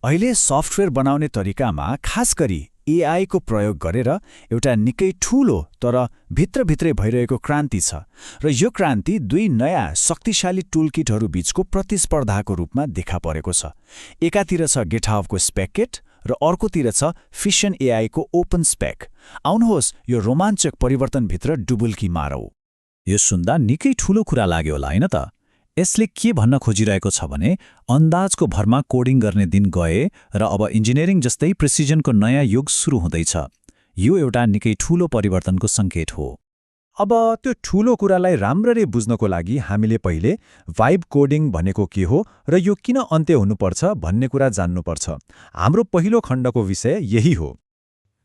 अहिले सफ्टवेयर बनाउने तरिकामा खास गरी एआई को प्रयोग गरेर एउटा निकै ठूलो तर भित्रभित्रै भइरहेको क्रान्ति छ र यो क्रान्ति दुई नयाँ शक्तिशाली टुलकिटहरू बीचको प्रतिस्पर्धाको रूपमा देखा परेको छ। एकातिर छ गिटहबको स्पेककिट र अर्कोतिर छ फिसन एआई को ओपन स्पेक। आउनुहोस् यो रोमाञ्चक परिवर्तनभित्र डुबुल्की मारौँ। यो सुन्दा निकै ठूलो कुरा लाग्यो होला हैन त? यसले के भन्न खोजिरहेको छ भने अन्दाजको भरमा कोडिङ गर्ने दिन गए र अब इन्जिनियरिङ जस्तै प्रिसिजनको नयाँ युग सुरु हुँदैछ। यो एउटा निकै ठूलो परिवर्तनको सङ्केत हो। अब त्यो ठूलो कुरालाई राम्ररी बुझ्नको लागि हामीले पहिले वाइब कोडिङ भनेको के हो र यो किन अन्त्य हुनुपर्छ भन्ने कुरा जान्नुपर्छ। हाम्रो पहिलो खण्डको विषय यही हो।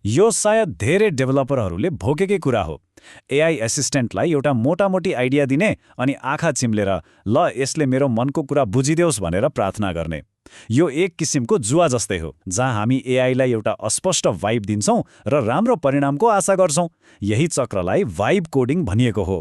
यो सायद धेरै डेभलपरहरूले भोगेकै कुरा हो। एआई एसिस्टेन्टलाई एउटा मोटामोटी आइडिया दिने अनि आँखा चिम्लेर ल यसले मेरो मनको कुरा बुझिदेओस् भनेर प्रार्थना गर्ने। यो एक किसिमको जुवा जस्तै हो जहाँ हामी एआईलाई एउटा अस्पष्ट वाइब दिन्छौँ र राम्रो परिणामको आशा गर्छौँ। यही चक्रलाई वाइब कोडिङ भनिएको हो।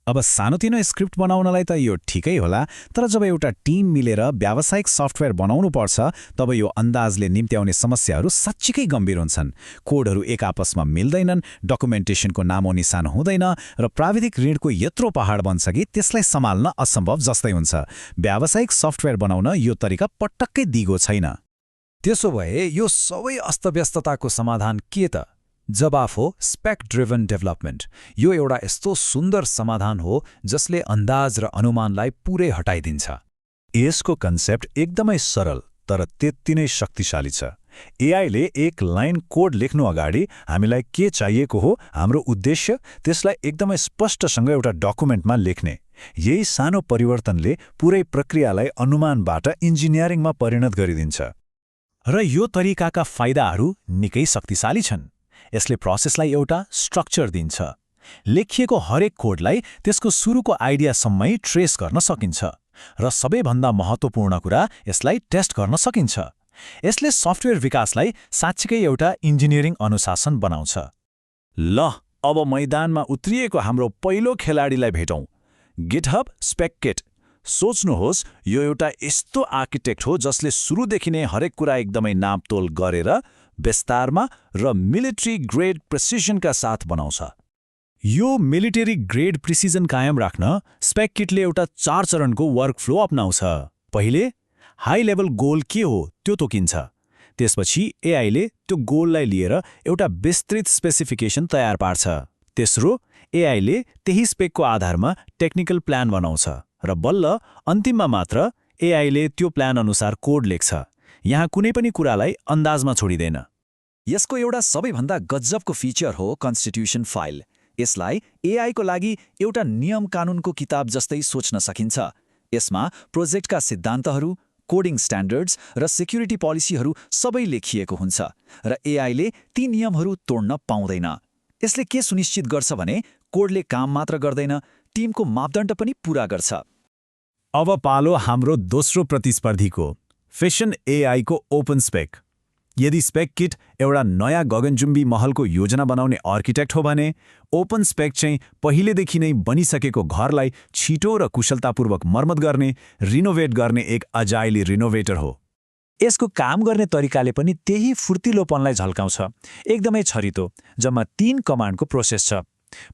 अब सानोतिनो स्क्रिप्ट बनाउनलाई त यो ठिकै होला, तर जब एउटा टिम मिलेर व्यावसायिक सफ्टवेयर बनाउनु पर्छ तब यो अन्दाजले निम्त्याउने समस्याहरू साच्चीकै गम्भीर हुन्छन्। कोडहरू एक आपसमा मिल्दैनन्, डकुमेन्टेसनको नामोनिसान हुँदैन र प्राविधिक ऋणको यत्रो पहाड बन्छ कि त्यसलाई सम्हाल्न असम्भव जस्तै हुन्छ। व्यावसायिक सफ्टवेयर बनाउन यो तरिका पटक्कै दिगो छैन। त्यसो भए यो सबै अस्तव्यस्तताको समाधान के त? जवाफ हो स्पेक ड्रिभन डेभलपमेन्ट। यो एउटा यस्तो सुन्दर समाधान हो जसले अन्दाज र अनुमानलाई पुरै हटाइदिन्छ। यसको कन्सेप्ट एकदमै सरल तर त्यति नै शक्तिशाली छ। एआईले एक लाइन कोड लेख्नु अगाडि हामीलाई के चाहिएको हो, हाम्रो उद्देश्य, त्यसलाई एकदमै स्पष्टसँग एउटा डकुमेन्टमा लेख्ने। यही सानो परिवर्तनले पुरै प्रक्रियालाई अनुमानबाट इन्जिनियरिङमा परिणत गरिदिन्छ। र यो तरिकाका फाइदाहरू निकै शक्तिशाली छन्। यसले प्रोसेसलाई एउटा स्ट्रक्चर दिन्छ। लेखिएको हरेक कोडलाई त्यसको सुरुको आइडियासम्मै ट्रेस गर्न सकिन्छ र सबैभन्दा महत्त्वपूर्ण कुरा यसलाई टेस्ट गर्न सकिन्छ। यसले सफ्टवेयर विकासलाई साच्चीकै एउटा इन्जिनियरिङ अनुशासन बनाउँछ। ल अब मैदानमा उत्रिएको हाम्रो पहिलो खेलाडीलाई भेटौँ, गिटहब स्पेककिट। सोच्नुहोस् यो एउटा यस्तो आर्किटेक्ट हो जसले सुरुदेखि नै हरेक कुरा एकदमै नापतोल गरेर विस्तारमा र मिलिट्री ग्रेड प्रिसिजनका साथ बनाउँछ। यो मिलिटरी ग्रेड प्रिसिजन कायम राख्न स्पेककिटले एउटा 4 चरणको वर्कफ्लो अपनाउँछ। पहिले हाई लेभल गोल के हो त्यो तोकिन्छ। त्यसपछि एआईले त्यो गोललाई लिएर एउटा विस्तृत स्पेसिफिकेसन तयार पार्छ। तेस्रो एआईले त्यही स्पेकको आधारमा टेक्निकल प्लान बनाउँछ र बल्ल अन्तिममा मात्र एआईले त्यो प्लान अनुसार कोड लेख्छ। यहाँ कुनै पनि कुरालाई अन्दाजमा छोडिदैन। यसको एउटा सबैभन्दा गजबको फिचर हो कन्स्टिट्युसन फाइल। यसलाई एआईको लागि एउटा नियम कानुनको किताब जस्तै सोच्न सकिन्छ। यसमा प्रोजेक्टका सिद्धान्तहरू, कोडिङ स्ट्यान्डर्ड्स र सेक्युरिटी पोलिसीहरू सबै लेखिएको हुन्छ र एआईले ती नियमहरू तोड्न पाउँदैन। यसले के सुनिश्चित गर्छ भने कोडले काम मात्र गर्दैन, टिमको मापदण्ड पनि पूरा गर्छ। अब पालो हाम्रो दोस्रो प्रतिस्पर्धीको, फिसन एआई को ओपन स्पेक। यदि स्पेककिट एउटा नयाँ गगनचुम्बी महलको योजना बनाउने आर्किटेक्ट हो भने ओपन स्पेक चाहिँ पहिलेदेखि नै बनिसकेको घरलाई छिटो र कुशलतापूर्वक मर्मत गर्ने, रिनोभेट गर्ने एक अजाइली रिनोभेटर हो। यसको काम गर्ने तरिकाले पनि त्यही फुर्तिलोपनलाई झल्काउँछ। एकदमै छरितो, जम्मा 3 कमान्डको प्रोसेस छ।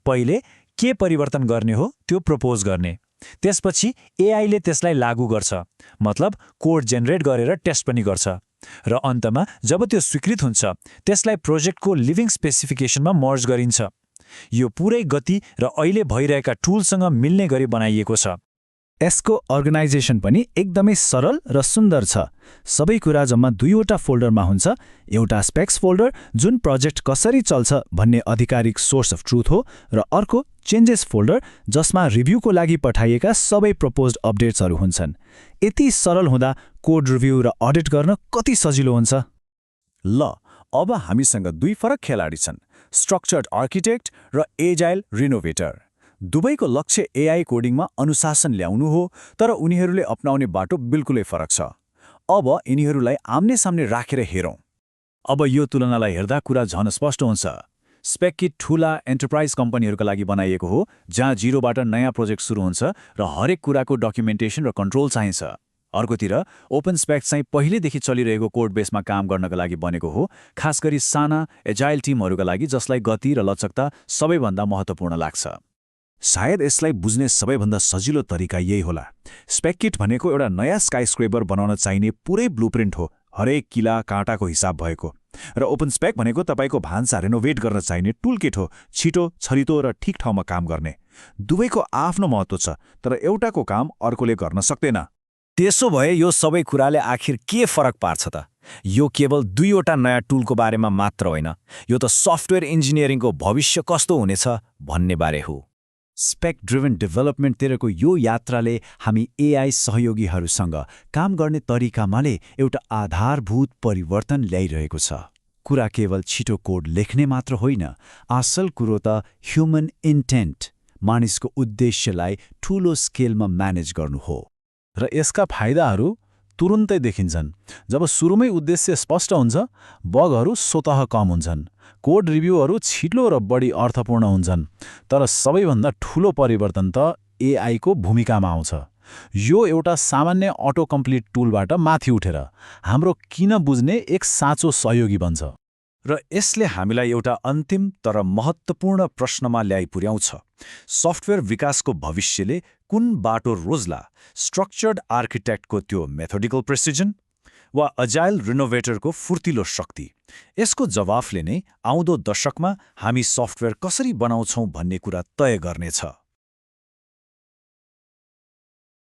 पहिले के परिवर्तन गर्ने हो त्यो प्रपोज गर्ने, त्यसपछि एआईले त्यसलाई लागू गर्छ, मतलब कोड जेनेरेट गरेर टेस्ट पनि गर्छ, र अन्तमा जब त्यो स्वीकृत हुन्छ त्यसलाई प्रोजेक्टको लिभिङ स्पेसिफिकेसनमा मर्ज गरिन्छ। यो पुरै गति र अहिले भइरहेका टुलसँग मिल्ने गरी बनाइएको छ। यसको अर्गनाइजेसन पनि एकदमै सरल र सुन्दर छ। सबै कुरा जम्मा 2वटा फोल्डरमा हुन्छ। एउटा स्पेक्स फोल्डर जुन प्रोजेक्ट कसरी चल्छ भन्ने आधिकारिक सोर्स अफ ट्रुथ हो र अर्को चेन्जेस फोल्डर जसमा रिभ्यूको लागि पठाइएका सबै प्रपोज्ड अपडेट्सहरू हुन्छन्। यति सरल हुँदा कोड रिभ्यू र अडिट गर्न कति सजिलो हुन्छ। ल अब हामीसँग 2 फरक खेलाडी छन्, स्ट्रक्चर्ड आर्किटेक्ट र एजाइल रिनोभेटर। दुवैको लक्ष्य एआई कोडिङमा अनुशासन ल्याउनु हो, तर उनीहरूले अपनाउने बाटो बिल्कुलै फरक छ। अब यिनीहरूलाई आम्ने सामने राखेर हेरौँ। अब यो तुलनालाई हेर्दा कुरा झन स्पष्ट हुन्छ। स्पेककिट ठूला एन्टरप्राइज कम्पनीहरूका लागि बनाइएको हो, जहाँ 0बाट नयाँ प्रोजेक्ट सुरु हुन्छ र हरेक कुराको डकुमेन्टेसन र कन्ट्रोल चाहिन्छ। अर्कोतिर ओपन स्पेक चाहिँ पहिलेदेखि चलिरहेको कोड बेसमा काम गर्नका लागि बनेको हो, खास गरी साना एजाइल टिमहरूका लागि जसलाई गति र लचकता सबैभन्दा महत्त्वपूर्ण लाग्छ। सायद यसलाई बुझ्ने सबैभन्दा सजिलो तरिका यही होला। स्पेककिट भनेको एउटा नयाँ स्काईस्क्रेपर बनाउन चाहिने पुरै ब्लुप्रिन्ट हो, हरेक किला काँटाको हिसाब भएको। र ओपन स्पेक भनेको तपाईँको भान्सा रेनोभेट गर्न चाहिने टुलकिट हो, छिटो, छरितो र ठिक ठाउँमा काम गर्ने। दुवैको आफ्नो महत्त्व छ, तर एउटाको काम अर्कोले गर्न सक्दैन। त्यसो भए यो सबै कुराले आखिर के फरक पार्छ त? यो केवल दुईवटा नयाँ टुलको बारेमा मात्र होइन, यो त सफ्टवेयर इन्जिनियरिङको भविष्य कस्तो हुनेछ भन्ने बारे हो। स्पेक ड्रिभन डेभलपमेन्टतिरको यो यात्राले हामी एआई सहयोगीहरूसँग काम गर्ने तरिकामाले एउटा आधारभूत परिवर्तन ल्याइरहेको छ। कुरा केवल छिटो कोड लेख्ने मात्र होइन, असल कुरो त ह्युमन इन्टेन्ट, मानिसको उद्देश्यलाई ठूलो स्केलमा म्यानेज गर्नु हो। र यसका फाइदाहरू तुरुन्तै देखिन्छन्। जब सुरुमै उद्देश्य स्पष्ट हुन्छ, बगहरू स्वतः कम हुन्छन्, कोड रिभ्यूहरू छिटो र बढी अर्थपूर्ण हुन्छन्। तर सबैभन्दा ठूलो परिवर्तन त एआईको भूमिकामा आउँछ। यो एउटा सामान्य अटो कम्प्लिट टुलबाट माथि उठेर हाम्रो किन बुझ्ने एक साँचो सहयोगी बन्छ। र यसले हामीलाई एउटा अन्तिम तर महत्त्वपूर्ण प्रश्नमा ल्याइ पुर्याउँछ। सफ्टवेयर विकासको भविष्यले कुन बाटो रोज्ला? स्ट्रक्चर्ड आर्किटेक्टको त्यो मेथोडिकल प्रेसिजन वा अजाइल रिनोभेटरको फुर्तिलो शक्ति? यसको जवाफले नै आउँदो दशकमा हामी सफ्टवेयर कसरी बनाउँछौँ भन्ने कुरा तय गर्नेछ।